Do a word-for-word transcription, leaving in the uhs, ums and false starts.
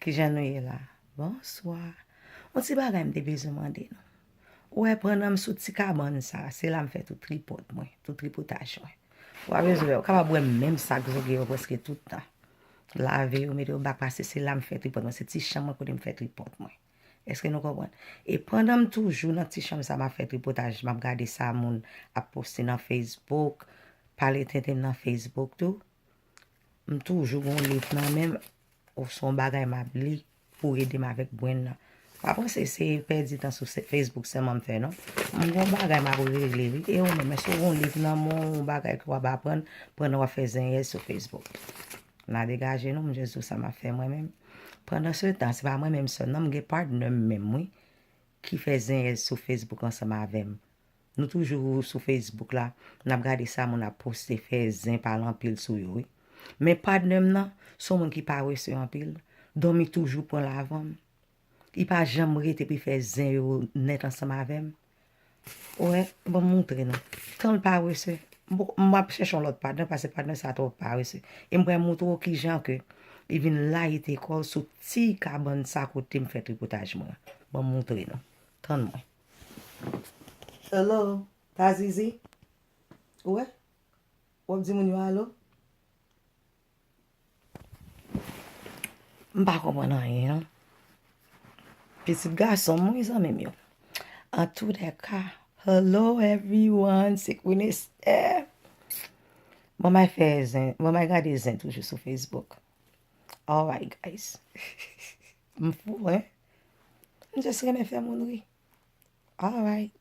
Kijan nou ye la? Bonswa. Yon ti bagay m te bezwen mande nou. Ou wè, pandan m sou ti kabann sa, se la m fè tout tripòt mwen, tout tripotaj mwen. Ou pa bezwen wè, ou kapab wè menm sak zo gen yo prèske tout tan. Lave yo, mete yo bak, paske se la m fè tripòt mwen. Se ti chanm mwen kote m fè tripòt mwen. Èske nou konprann? E pandan m toujou nan ti chanm sa, m ap fè tripotaj, m ap gade sa moun ap poste nan Facebook, pale tenten m nan Facebook tou. M toujou gon liv nan men m, ou se yon bagay m ap li pou ede m avèk brain nan. Pa panse se pèdi tan sou se-, Facebook sèlman m fè, non. M gon bagay m ap regle, wi. E ou menm, èske w gon liv nan men w, yon bagay ke w ap aprann, pandan w ap fè zenyèz sou Facebook? N a degaje nou, m jis di w sa m ap fè mwen menm. Pandan se tan, se pa mwen menm sèl, non, m gen partner m menm, wi, ki fè zenyèz sou Facebook ansanm avè m. Nou toujou sou Facebook la, n ap gade sa moun ap poste, fè zen, pale anpil sou yo, wi. Men partner m nan, se yon moun ki parese anpil, dòmi toujou pran l avan m. Li pa janm rete pou l fè zen yo nèt ansanm avè m. Ou wè, ban m montre nou. Tan l parese, m p-, m ap chèche yon lòt partner, paske partner sa twò parese. E m pral montre w kijan ke li vin layite kò l sou ti kabann sa kote m fè tripotaj mwen an. Ban m montre nou. Tann mwen. Hello, Tazizi? Ou wè? W ap di moun yo alo? M pa konprann anyen, non. Pitit gason m, wi, zanmi m yo. Antoulèka, hello everyone, se Queen Esther. Bon, m al fè zen, bon, m al gade zen toujou sou Facebook. Alright, guys. M fou, hein? M just renmen fè moun ri. Alright.